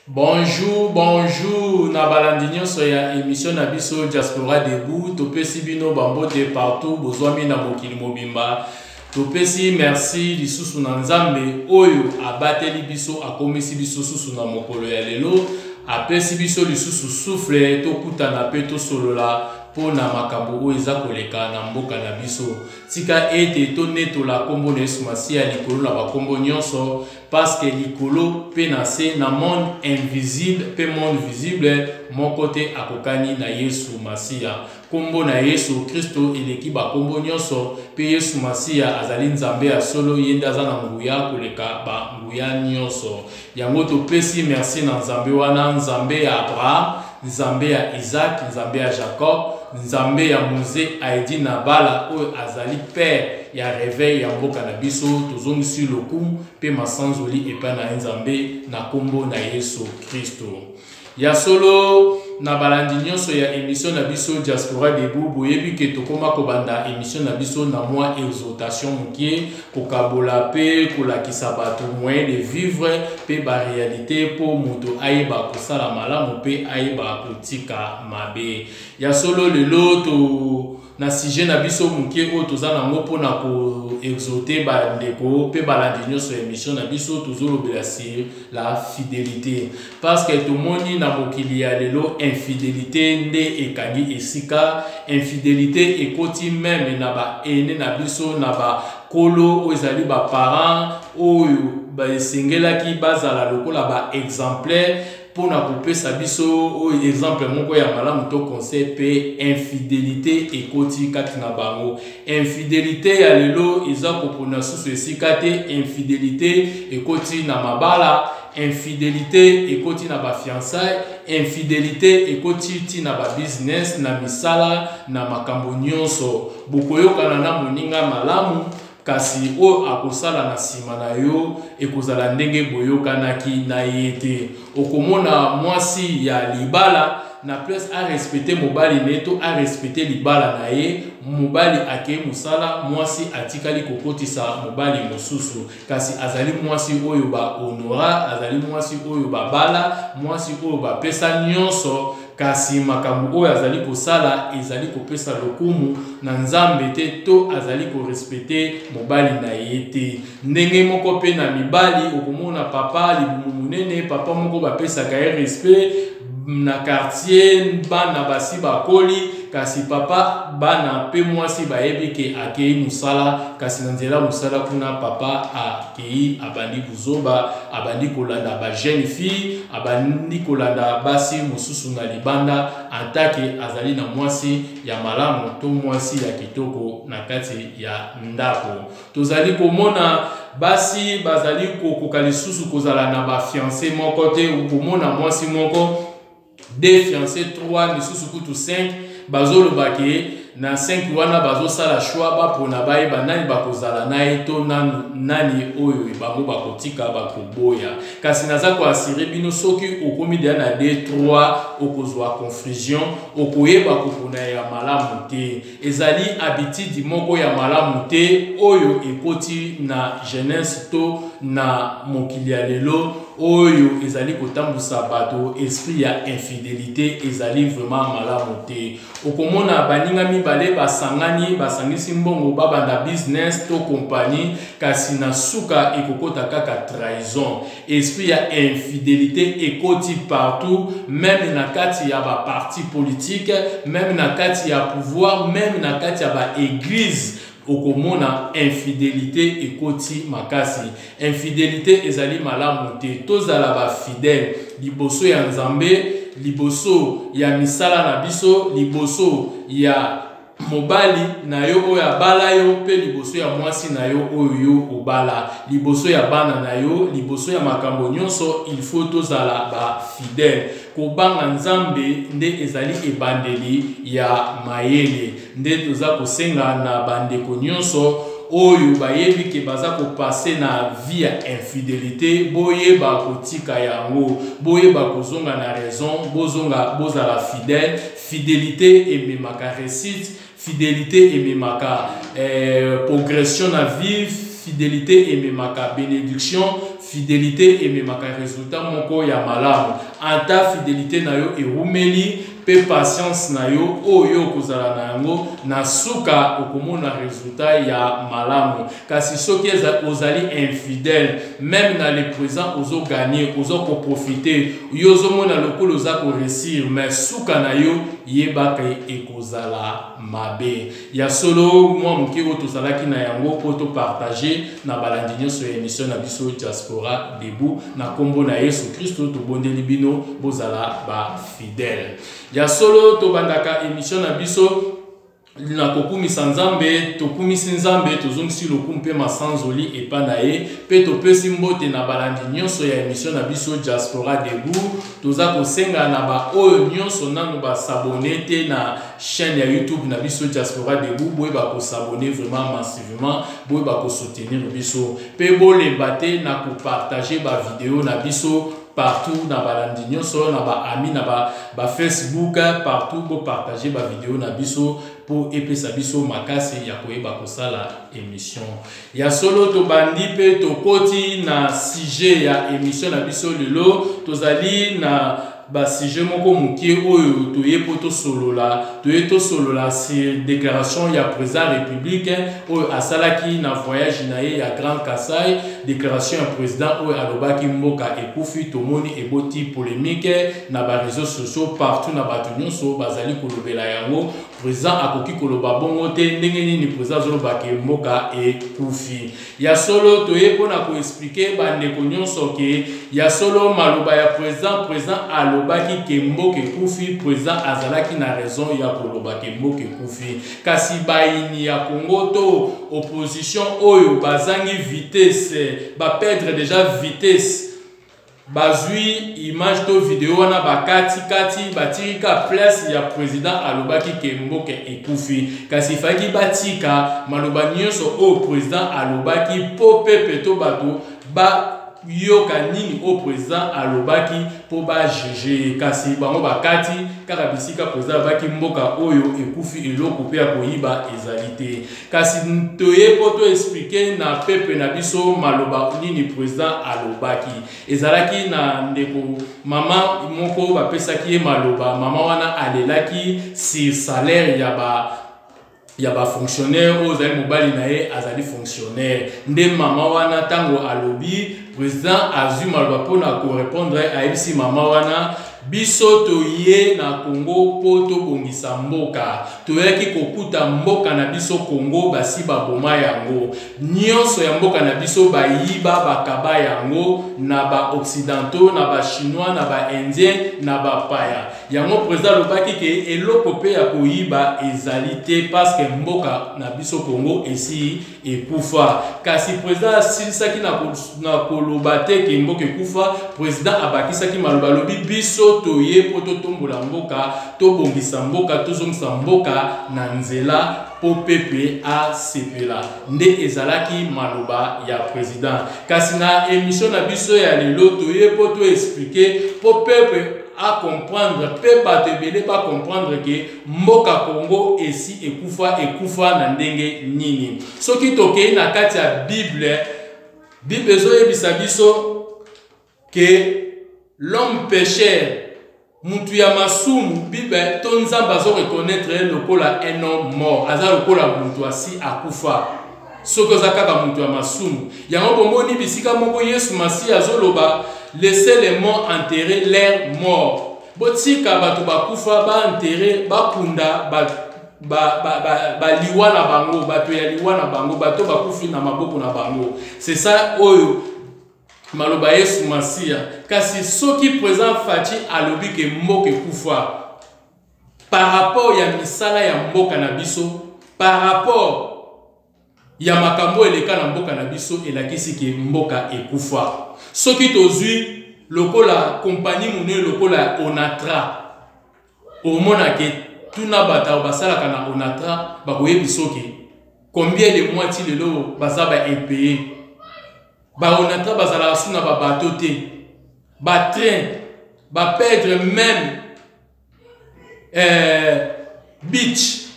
Bonjour, bonjour na balandi nyonso ya émission na biso Diaspora Debout. Topesi bino bambote partout bozwami na mokili mobimba. Topesi merci lisusu na Nzambe oyo abateli biso, akomisi biso susu na mokolo ya lelo, apesi biso lisusu souffle tokutana pe tosolola mpo na makambo oyo eza koleka na mboka na biso. Tika ete tonetola nkombo na Yesu Masiya likolo na bakombo nyonso, parce que likolo pe na se, na monde invisible pe monde visible, moko te akokani na Yesu Masiya. Kombo na Yesu Kristo eleki bakombo nyonso, pe Yesu Masiya azali Nzambe ya solo, ye nde aza na nguya koleka ba nguya nyonso. Yango topesi merci na Nzambe wana, Nzambe ya Abraham, Nzambe ya Isaac, Nzambe ya Jacob, Nzambe ya Mose Aidi Nabala oyo azali père ya reveil ya mboka na biso. Tozongisi lokumu pe masanzoli epai na ye Nzambe na kombo na Yesu Kristo. Ya solo na balandi nyonso ya emission na biso Diaspora Debout, boyebi ke tokoma kobanda emission na biso na mwa exhortation mokie, kokabola pe kolakisa bato moyen de vivre pe ba realite po moto ayeba kosala malamu pe ayeba kotika mabe. Ya solo lelo to na sujet na biso moke oyo toza nango mpo na ko exhorter ba ndeko pe balandi nyonso ya emission na biso, tozolobela sur la fidelite, parce que tomoni na mokili ya lelo infidelite nde ekangi esika. Infidelite ekoti meme na ba aine na biso, na ba kolo oyo ezali ba parents oyo esengelaki bazala lokola ba exemplaire mpo na kopesa biso oyo exemple moko ya malamu to conseil, mpe infidelite ekoti kati na bango. Infidelite ya lelo eza kopona susu esika te. Infidelite ekoti na mabala, infidelite ekoti na ba fiançailles, infidelite ekoti ti na ba business, na misala, na makambo nyonso. Bokoyokana na moninga malamu, kasi oyo akosala na nsima na yo ekozala ndenge boyokanaki na ye te. Okomona mwasi ya libala na place a respecter mobali na ye to a respecter libala na ye, mobali akei mosala, mwasi atikali kokotisa mobali mosusu, kasi azali mwasi oyo ba honora, azali mwasi oyo babala, mwasi oyo bapesa nyonso, kasi makambo oyo azali kosala ezali kopesa lokumu na Nzambe te to azali korespecte mobali na ye te. Ndenge moko pe na mibali, okomona papa libumu monene, papa moko bapesaka ye respect na quartier, bana basi bakoli, kasi papa bana pe mwasi bayebi ke akei mosala, kasi na nzela mosala kuna papa akei abandi buzoba, abandi kolanda ba jeune fille, abandi kolanda basi mosusu na libanda, en tant que azali na mwasi ya malamu to mwasi ya kitoko na kati ya ndako. Tozali komona basi bazali kokoka lisusu kozala na ba fiancé moko te. Okomona mwasi moko, 2 fiancé, 3, misusu kutu 5, bazoloba ke na 5 wana bazosala choix, bapona bayeba nani bakozala na ye to nani oyo bango bakotika bakoboya. Kasi naza koasire bino, soki okomi deja na 2, 3, okozwa confusion, okoyeba kopona ya malamu te. Ezali habitude moko ya malamu te oyo ekoti na jeunesse to na mokili ya lelo oyo ezali kotambusa bato. Esprit ya infidelite ezali vraiment malamu te. Okomona baninga mibale basangani, basangisi mbongo, babanda business to compagnie, kasi na suka ekokota kaka trahison. Esprit ya infidelite ekoti partout, meme na kati ya ba parti politique, meme na kati ya pouvoir, meme na kati ya ba église. Okomona infidelite ekoti makasi. Infidelite ezali malamu te. Tozala ba fidèle liboso ya Nzambe, liboso ya misala na biso, liboso ya mobali na yo oyo abala yo, mpe liboso ya mwasi na yo oyo yo obala, liboso ya bana na yo, liboso ya makambo nyonso. Il faut tozala ba fidèle. Kobanga Nzambe nde ezali ebandeli ya mayele. Nde toza kosenga na bandeko nyonso oyo bayebi ke baza kopase na vie ya infidelite, boyeba kotika yango, boyeba kozonga na raison, bozonga, bozala fidèle. Fidelite ememaka réussite, fidelite ememaka progression na vie, fidelite ememaka bénédiction, fidelité ememaka resultat moko ya malamu. Ata fidelité na yo ewumeli mpe patience na yo oyo okozala na yango, na suka okomona resultat ya malamu. Kasi soki ozali infidèle, même na le présent ozogagner, oza koprofiter, yo ozomona lokola oza koréussir, mais suka na yo, yebaka ekozala mabe. Ya solo, mwa moke oyo tozalaki na yango mpo topartager na balandi nyonso ya émission na biso Diaspora Debout, na nkombo na Yesu Kristo tobondeli bino, bozala bafidèle. Ya solo, tobandaka émission na biso na kokumisa Nzambe. Tokumisi Nzambe, tozongisi lokumu mpe masanzoli epai na ye, mpe topesi mbote na balandi nyonso ya émission na biso Diaspora Debout. Toza kosenga na baoyo nyonso nanu bas'abonner te na chaîne ya YouTube na biso Diaspora Debout, boyeba kos'abonner vraiment massivement, boyeba kosoutenir biso, mpe bolemba te na kopartager bavideo na biso partout na balandi nyonso, na baami, na baFacebook ba partout. Bopartager bavideo na biso mpo epesa biso makasi ya koyeba kosala émission. Ya solo, tobandi mpe tokoti na sujet ya émission na biso lelo. Tozali na basujet moko moke oyo toye mpo tosolola. Toye tosolola sur déclaration ya président République oyo asalaki na voyage na ye ya Grand Kasai. Déclaration ya président oyo alobaki mboka ekufi, tomoni eboti polémique na baréseaux sociaux partout, na bato nyonso bazali kolobela yango. Président akoki koloba bongo te. Ndenge nini président azolobaka mboka ekufi? Ya solo, toye mpona koexpliquer bandeko nyonso ke ya solo, maloba ya président, président alobaki ke mboka ekufi, président azalaki na raison ya koloba ke mboka ekufi. Kasi bayini ya Congo to opposition oyo bazangi vitesse, baperdre déjà vitesse, bazwi image to video wana, bakatikati, batiki ka place ya président alobaki ke mboka ekufi. Kasi efaki batika maloba nyonso oyo président alobaki mpo pepe to bato bayoka nini oyo président alobaki mpo bajuger. Kasi bango bakati kaka bisika président alobaki mboka oyo ekufi, eloko mpe ya koyiba ezali te. Kasi toye mpo toexpliquer na pepe na biso maloba nini président alobaki. Ezalaki na ndeko mama moko, bapesaki ye maloba. Mama wana alelaki sur salaire ya bafonctionnaire oyo ozali mobali na ye azali fonctionnaire. Nde mama wana, ntango alobi, président azwi maloba mpona korépondre. Ayebisi mama wana: biso toye na Kongo mpo tobongisa mboka. Toyaki kokuta mboka na biso Kongo basi baboma yango nyonso. Ya mboka na biso bayiba, bakaba yango na baoccidentaux, na bachinois, na baindien, na bapaya. Yango président alobaki ke eloko mpe ya koyiba ezali te, parce que mboka na biso Kongo esi ekufa. Kasi président asilisaki na koloba te ke mboka ekufa. Président abakisaki maloba, alobi: biso toye mpo totombola mboka, tobongisa mboka, tozongisa mboka na nzela mpo pepe asepela. Nde ezalaki maloba ya président. Kasi na émission na biso ya lelo, toye mpo toexpliquer mpo pepe acomprendre, mpe bato ebele bacomprendre ke mboka Congo esi ekufa. Ekufa na ndenge nini? Soki tokei na kati ya Bible, Bible ezoyebisa biso ke l'homme pécheur, mutu ya masumu, Bible to Nzambe azoreconnaître ye lokola un homme mort, aza lokola mutu asi akufa soki oza kaka mutu ya masumu. Yango bomoni bisika moko Yesu Masiya azoloba: "Laissez les morts enterrer leur mort." Botika bato bakufa baenterrer, bakunda baliwa na bango, bato ya liwa na bango, bato bakufi na maboko na bango. C'est ça oyo maloba Yesu Masiya. Kasi soki président Fatshi alobi ke mboka ekufa, par rapport ya misala ya mboka na biso, par rapport ya makambo eleka na mboka na biso, elakisi ke mboka ekufa. Soki tozwi lokola kompani monene lokola Onatra, omona ke tuna bato basalaka na Onatra, bakoyebi soki combien de mois ti lelo baza baimpayés. Baonatra bazalaka su na babato te, batrain baperdre, même beach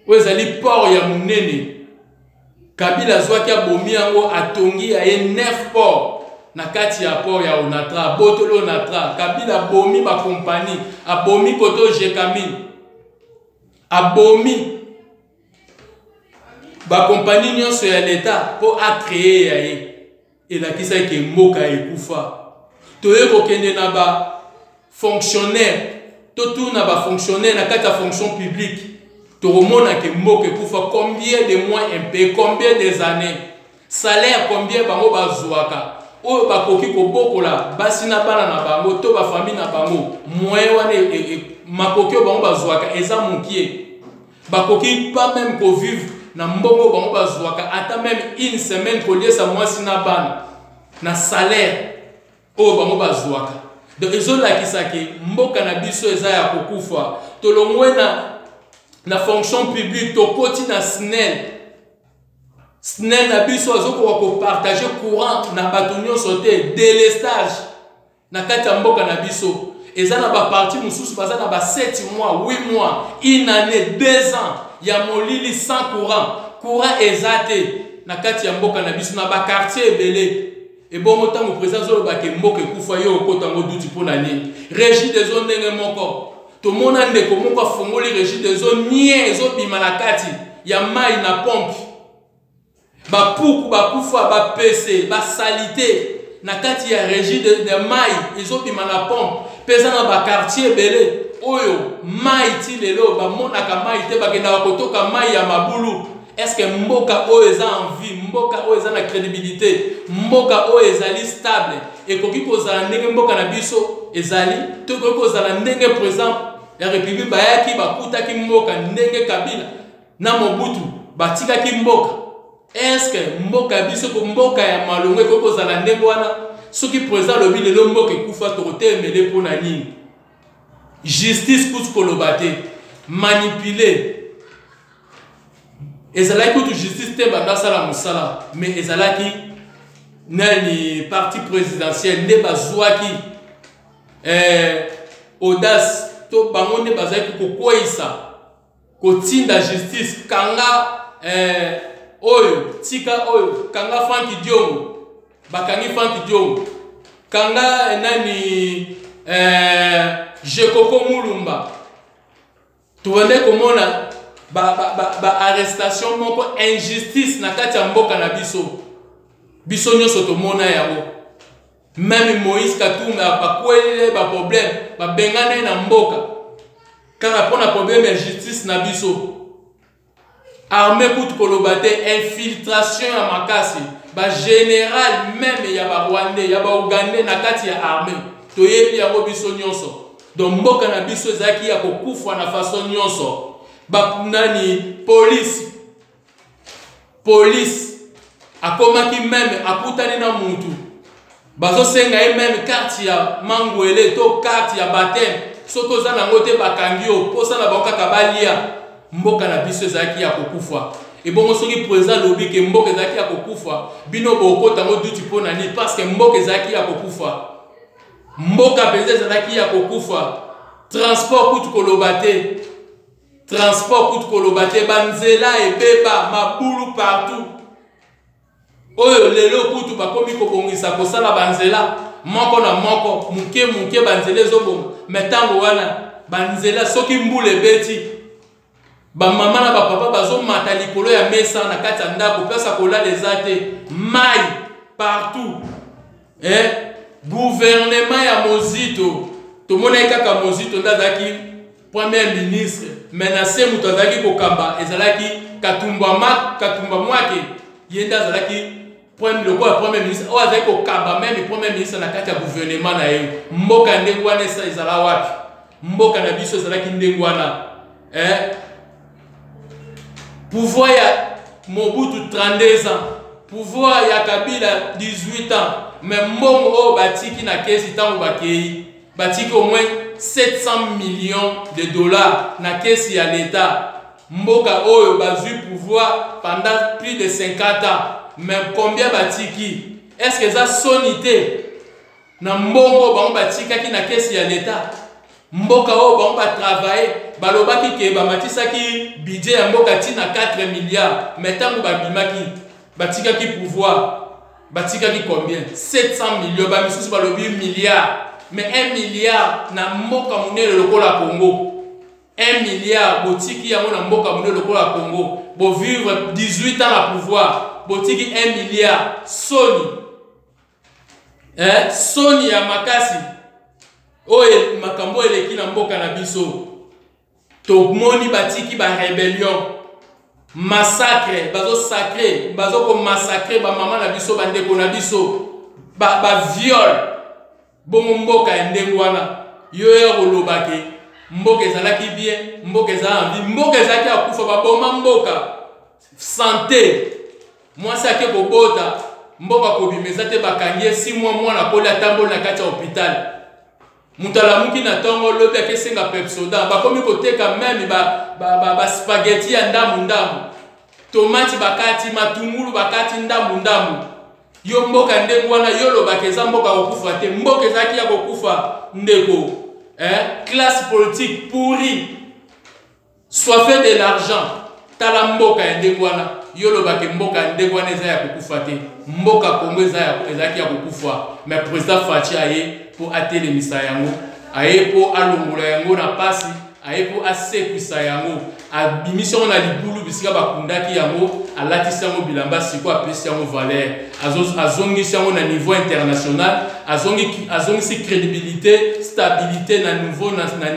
oyo ezali port ya monene, Kabila azwaki, abomi yango, atongi ya ye neuf port. na kati ya port ya Onatra, abotoli Onatra. Kabila abomi bakompani, abomi koto Gécamines, abomi bakompani nyonso ya leta mpo acreye ya ye. Elakisaki ke mboka ekufa. Toye kokende na ba fonctionnaire, totuna ba fonctionnaire na kati ya fonction publique, tokomona ke mboka ekufa. Combien de mois impayés, combien des années, salaire combien bango bazwaka oyo bakoki kobokola basi na bana na bango to bafamille na bango? Moyen wana, makoki oyo bango bazwaka eza mokie. Bakoki pas même kovivre na mbongo bango bazwaka, ata même une semaine, koliesa mwasi na bana na salaire oyo bango bazwaka. Donc ezolakisa ke mboka na biso eza ya kokufa. Tolongwe na fonction publique, tokoti na SNEL. SNEL na biso azokoka kopartage courant na bato nyonso te. Délestage na kati ya mboka na biso eza na baparti mosusu baza na ba 7 mois, 8 mois, une année, 2 ans ya molili, sans courant. Courant eza te na kati ya mboka na biso na baquartier ebele. Ebongo ntango président azolobaka mboka ekufa, yo okota yango duti mpo na nini? Régie des eaux, ndenge moko. Tomona ndeko moko afongoli Régie des eaux, nie ezobima na kati ya mai na pompe, bapuku bakufa, bapese basalite na kati ya régie de mai ezobima na pompe. Mpe eza na baquartier ebele oyo mai ti lelo bamonaka mai te, bakendaka kotoka mai ya mabulu. Est-ce mboka oyo eza en vie, mboka oyo eza na crédibilité, mboka oyo ezali stable, ekoki kozala ndenge mboka na biso ezali to ekoki kozala ndenge président ya république bayaki bakutaki mboka, ndenge Kabila na Mobutu batikaki mboka? Est-ce mboka ya biso, mboka ya malongo, ekoki kozala ndenge wana? Soki président alobi lelo mboka ekufa, tokotelemele mpo na nini? Justice kutu koloba te, manipule. Ezalaki kutu justice te bando asala mosala, mais ezalaki nani, parti présidentiel nde bazwaki audace to bango nde bazalaki kokweyisa, kotinda justice kanga oyo, tika oyo, kanga Frank Diongo. Bakangi Frank Diongo, kanga nani, Jekoko Mulumba. Tobande komona baarrestation ba, ba, ba moko injustice na kati ya mboka na biso. Biso nyonso tomona yango. Même Moïse Katumbi bakwelile baproblème, babengana ye na mboka kaka mpona problème ya justice na biso. Armée kutu koloba te, infiltration ya makasi, bagénéral même ya Barwandais, ya Baugandais na kati ya armée, toyebi yango biso nyonso. Donc mboka na biso ezalaki ya kokufa na façon nyonso. Banani, police, police akomaki même akutani na mutu, bazosenga ye même carte ya mangwele to carte ya baptême. Soki oza nango te, bakangi yo. Mposa na bango kaka balia. Mboka na biso ezalaki ya kokufa. Ebongo soki président alobi ke mboka ezalaki ya kokufa, bino bokota yango duti mpo na nini? Parce que mboka ezalaki ya kokufa, mboka mpenza ezalaki ya kokufa. Transport kutu koloba te, transport kutu koloba te, banzela ebeba, mabulu partout. Oyo lelo kutu bakomi kobongisa, kosala banzela moko na moko, moke moke banzela ezobonga. Mais ntango wana banzela, soki mbula ebeti, bamama na bapapa bazomata likolo ya mesa na kati ya ndako, place ya kolala eza te, mai partout, eh? Gouvernement ya Mozito, tomonaki kaka Mozito nde azalaki premier ministre, mais na se moto azalaki kokamba ezalaki Katumba Mwake. Ye nde azalaki lokola premier ministre oyo azalaki kokamba même premier ministre na kati ya gouvernement na ye. Mboka ndenge wana ezala wapi? Mboka na biso ezalaki ndenge wana, eh? Pouvoir ya Mobutu 32 ans, pouvoir ya Kabila 18 ans, mais mbongo oyo batiki na kesi ntango bakei, batiki au moins 700 millions de dollars na kesi ya l'État. Mboka oyo bazwi pouvoir pendant plus de 50 ans, mais combien batiki? Est ce que eza soni te na mbongo bango batikaki na kesi ya l'État? Mboka oyo bango batravaille, balobaki ke bamatisaki budget ya mboka ntina 4 milliards, mais ntango babimaki, batikaki pouvoir. Batikaki combien? 700 millions, ba misusu balobi milliard. Mais 1 milliard na mboka monene lokola Congo. 1 milliard botiki yango na mboka monene lokola Congo. Bo vivre 18 ans na pouvoir, botiki 1 milliard. Soni. Eh, soni ya makasi. Oyo makambo eleki na mboka na biso. Tomoni batiki ba rebellion, massacre, bazo sacre, bazo ko massacre ba mama na biso, ba ndeko na biso, ba viol. Bongo mboka ya ndenge wana, yo ya koloba ke mboka ezalaki bien, mboka ezalaki en vie, mboka ezalaki ya kufa, baboma mboka. Santé, mwasi ake kobota, mboka kobima eza te, bakangi ye 6 mois, mwana akoli atamboli na kati ya hôpital. Moto alamuki na ntongo lobi akesenga Pepsoda, bakomi koteka meme ba spaghetti ya ndambu ndambu, tomati bakati, matungulu bakati ndambu ndambu. Yo mboka ndenge wana, yo lobaka eza mboka kokufa te, mboka ezalaki ya kokufa ndeko. Classe politique pourrie, soifé de l'argent. Tala mboka ya ndenge wana, yo lobaka mboka ya ndenge wana eza ya kokufa te. Mboka Congo ezalaki ya kokufa, mais président Fatshi aye po atelemisa yango, aye po alongola yango na pasi, aye po asekwisa yango, abimisi yango na libulu bisika bakundaki yango, alatisi yango bilamba, siko apesi yango valeur, azongisi yango na niveau international, azongisi crédibilité, stabilité na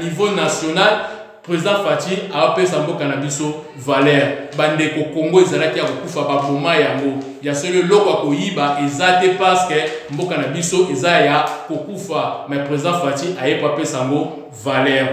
niveau national. Président Fatshi apesa mboka na biso valeur. Bandeko, Congo ezalaki ya kokufa, baboma yango. Ya solo eloko ya koyiba eza te, parce que mboka na biso eza ya kokufa, mais président Fatshi aye po apesa yango valeur.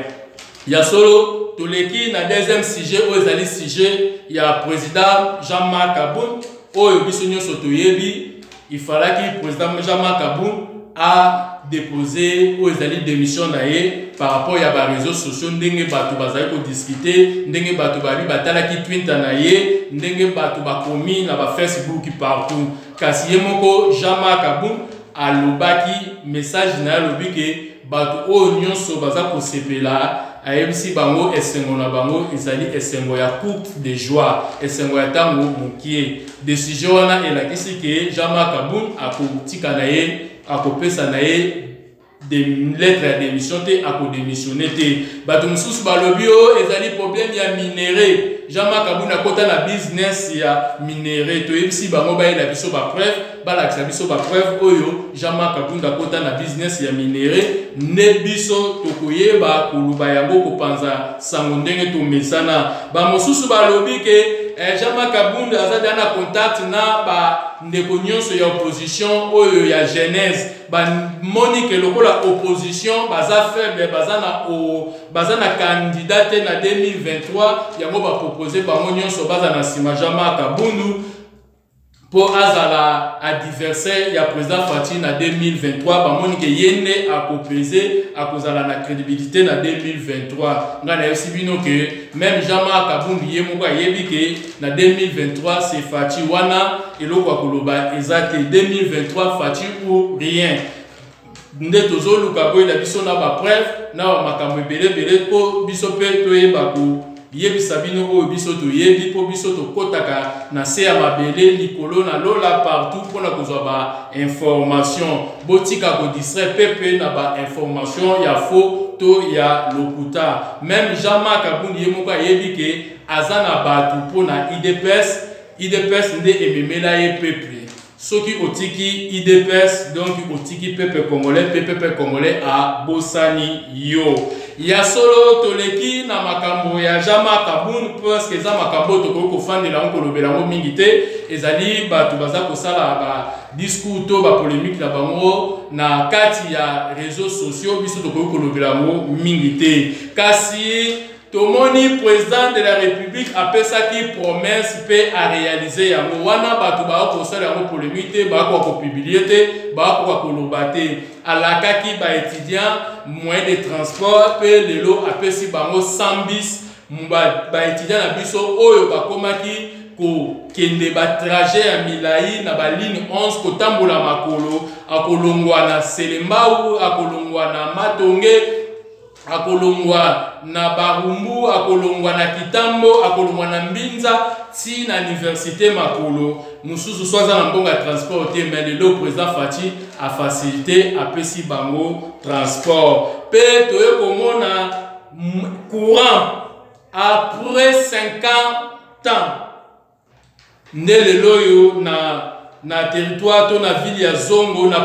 Ya solo toleki na deuxième sujet oyo ezali sujet ya président Jean-Marc Kabund, oyo biso nyonso toyebi. Il fallaki président Jean-Marc Kabund a déposé oyo ezali démission na ye par rapport ya ba réseaux sociaux, ndenge bato bazali kodiscuter, ndenge bato babi batalaki Twitter na ye, ndenge bato bakomi na ba Facebook partout. Kasi ye moko Jean-Marc Kabund alobaki message na ye, alobi ke bato oyo nyonso baza kosepela, ayebisi bango esengo na bango ezali esengo ya courte de joie, esengo ya ntango mokie. Décision wana elakisi ke Jean-Marc Kabund akotika na ye, akopesa na ye de lettre ya démission te, akodémissionne te. Bato mosusu balobi oyo ezali problème ya minerai, Jean-Marc Kabund akota na business ya minerai. Toyebisi bango bayela biso bapreuve, balakisa biso bapreuve oyo Jean-Marc Kabund akota na business ya minerai, nde biso tokoyeba koloba yango, kopanza sango ndenge tomesana. Bamosusu balobi ke Jean-Marc Kabund aza deja na contact na bandeko nyonso ya opposition oyo ya jeunesse. Bamoni ke lokola opposition baza faible, baza na candidat te na 2023, yango bapropose bango nyonso baza na nsima Jean-Marc Kabund mpo azala adversaire ya président Fatshi na 2023. Bamoni ke ye nde akopese, akozala na crédibilité na 2023. Ngai nayebisi bino ke même Jean-Marc Kabund ye moko ayebi ke na 2023 c'est Fatshi. Wana eloko ya koloba eza te. 2023, Fatshi ou rien. Nde tozoluka boyela biso na bapreuve na bamakambo ebele ebele, mpo biso mpe toyeba koyebisa bino oyo biso toyebi, mpo biso tokɔtaka na se ya mabele, likolo na lola, partout mpona kozwa bainformation. Botika kodistraire pepe na bainformation ya faux to ya lokuta. Même Jean-Marc Kabund ye moko ayebi ke aza na bato mpona UDPS. UDPS nde ememela ye peuple. Soki otiki UDPS, donc otiki peuple congolais, mpe peuple congolais abosani yo. Ya solo toleki na makambo ya Jean-Marc Kabund, parce que eza makambo oyo tokoki kofandela yango, kolobela yango mingi te. Ezali bato baza kosala ba discours to bapolémique na bango na kati ya réseaux sociaux, biso tokoki kolobela yango mingi te. Kasi tomoni président de la République apesaki promesse mpe aréalise yango. Wana bato bakoka kosala yango polémique te, bakoka kopublier te, bakoka koloba te. Alakaki baétudiant moyen de transport, mpe lelo apesi bango 100 bis. Baétudiant na biso oyo bakomaki kokende batrajet ya milai na baligne 11, kotambola makolo, akolongwa na Selembau, akolongwa na Matonge. Akolongwa na Barumbu, akolongwa na Kitambo, akolongwa na Mbinza ti na université makolo mosusu, so aza na mbongo ya transport te. Mais lelo président Fatshi afacilité, apesi bango transport. Mpe toye komona courant après 50 ans nde lelo oyo na territoire to na ville ya Zongo na